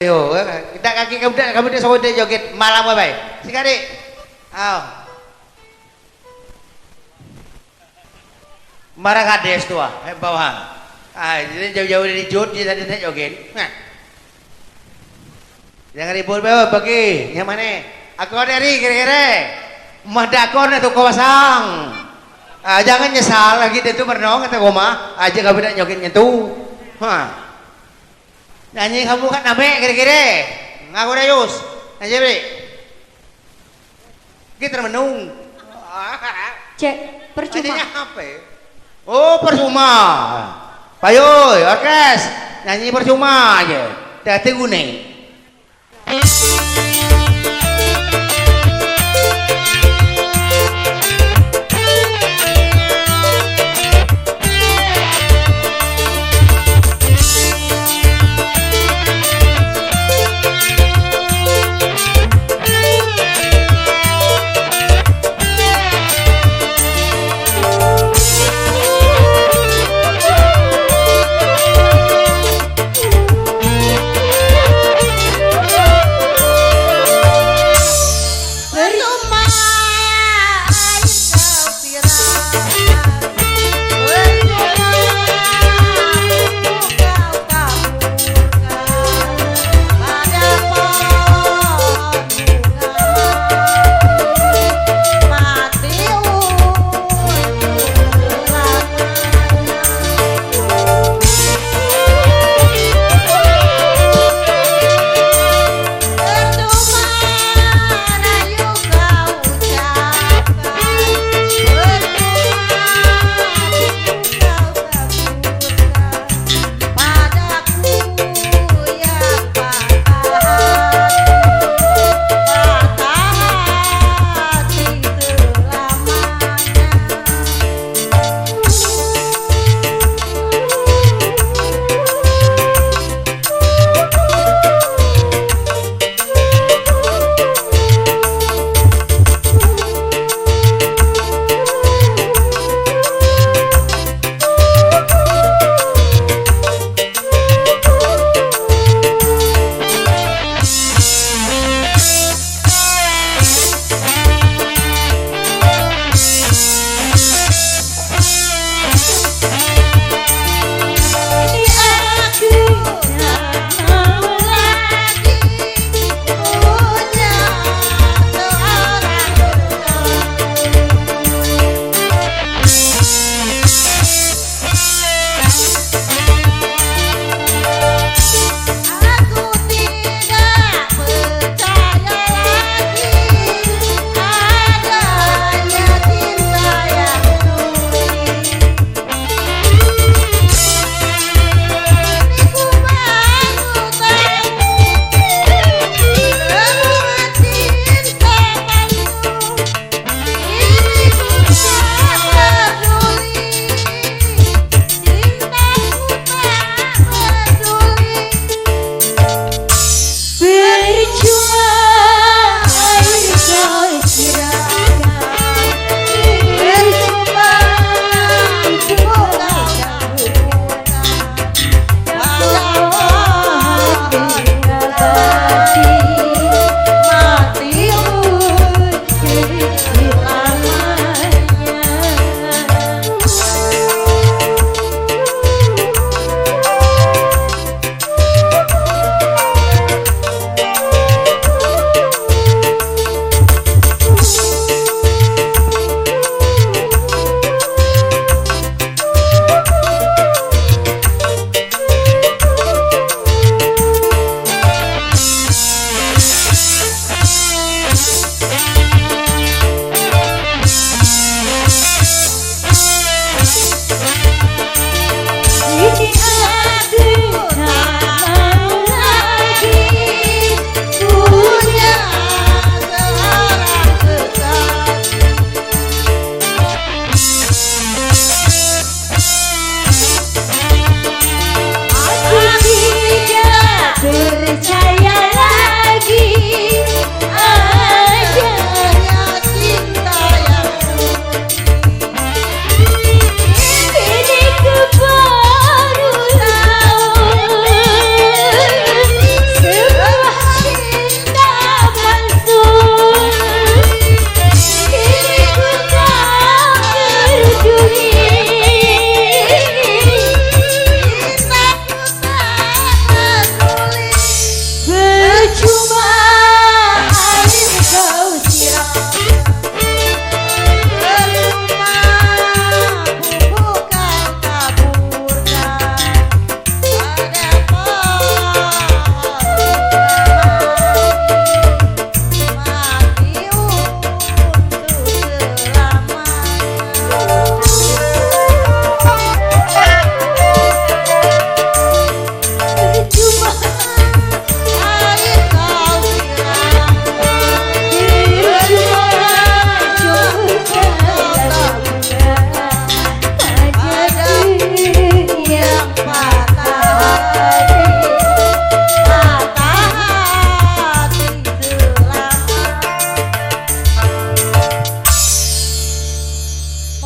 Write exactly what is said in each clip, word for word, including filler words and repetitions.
Yo, eh, dak kaki kamu dak, kamu dak sawat dak joget malam apa, eh? Sik, Dik. Aw. Marah kades tu ah, eh, bawah. Ah, jadi jauh-jauh dari Jod, dia tadi naik joget. Nah. Jangan ribut, Beb, pergi. Yang mana? Aku ada ri, kira-kira. Mah dakon tu kau pasang. Ah, jangan nyesal lagi dia tu merenung kata koma. Aja kau dak joget nyentuh. Ha. Nyanyi kamu kat namek kira-kira. Ngaku dayus. Nyanyi, Bik. Kita menung. Cek, percuma. Nyanyi apa? Oh, percuma. Payoi, orkes. Nyanyi percuma aja. Dah gune.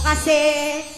Kasih.